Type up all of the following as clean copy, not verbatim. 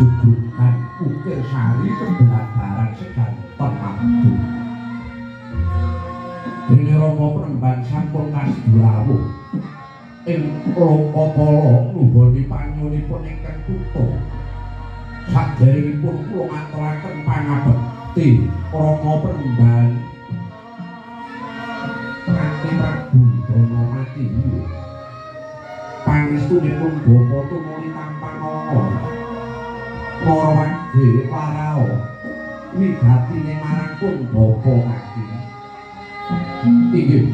Pajujugan Ukir Sari kebelabaran seganten mabdu. Dene Rama Penemban sampun kasdurawuh ing Lokapala nuhoni panyuwunipun ingkang kutha. Saderengipun kula ngaturaken pangabekti Rama Penemban kanthi Prabu Danamati. Pangestunipun bapa tumuli tampanana Marawage warao wigatine marang pun bapa kaki. Inggih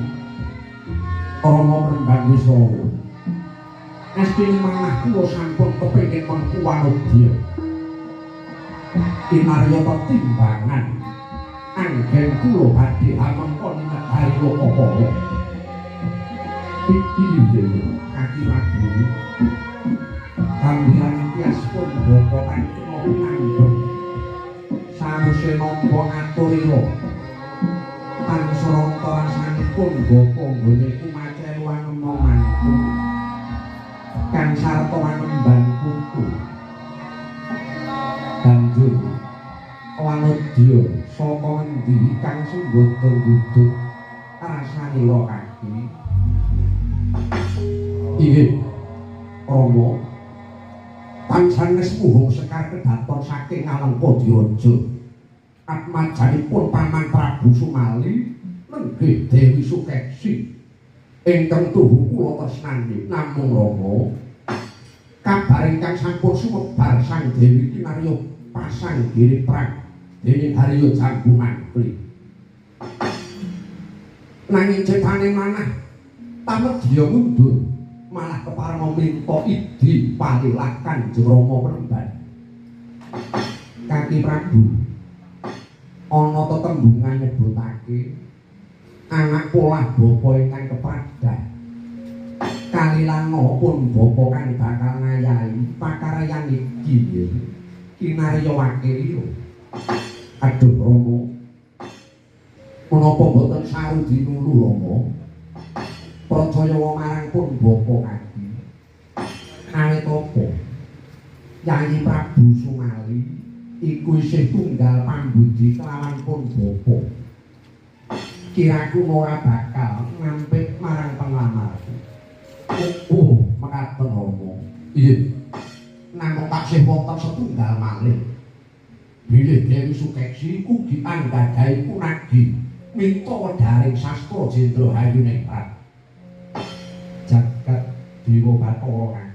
Rama Penemban Wisrawa, estine manah kula sampun kepengin mengku wanodya kinarya tetimbangan anggen kula badhe amengkon negari Lokapala. Iki kaki Prabu kambiran tias pun bapa kang pinanggem sawise nampa aturira tansaranta rasanipun bapa nggone kumacelu anema mantu kang sarta anemban putu. Banjur wanodya saka ngendi kang sumboda ndudut rasanira kaki? Inggih Rama, pansanes muhung sekar kedaton saking Alengka Diraja. Atmajanipun Paman Prabu Sumali nenggih Dewi Sukeksi ingkang tuhu kula tresnani. Namung Rama, kabar ingkang sampun sumebar Sang Dewi kinarya pasang giri perang dening Harya Jambu Mangkli. Nanging cetane manah pamedya mundur malah kepareng minta idi palilah Kanjeng Rama Penemban. Kaki Prabu, ana tetembungan nyebutake anak polah bapa ingkang kepradah kalilana pun bapa kang bakal ngayahi pakaryan iki kinarya wakil. Aduh Rama, menapa mboten saru dinulu Rama? Pracaya marang pun bapa kaki. Awit apa Yayi Prabu Sumali iku isih tunggal pambudi kelawan pun bapa. Kiraku ora bakal ngampik marang penglamarku. Oh, mekaten Rama. Inggih. Namung taksih wonten setunggal malih. Bilih Dewi Sukeksi ugi anggadhahi punagi minta wedharing sastra Jendra Hayuningrat. Jagat Dewa Bathara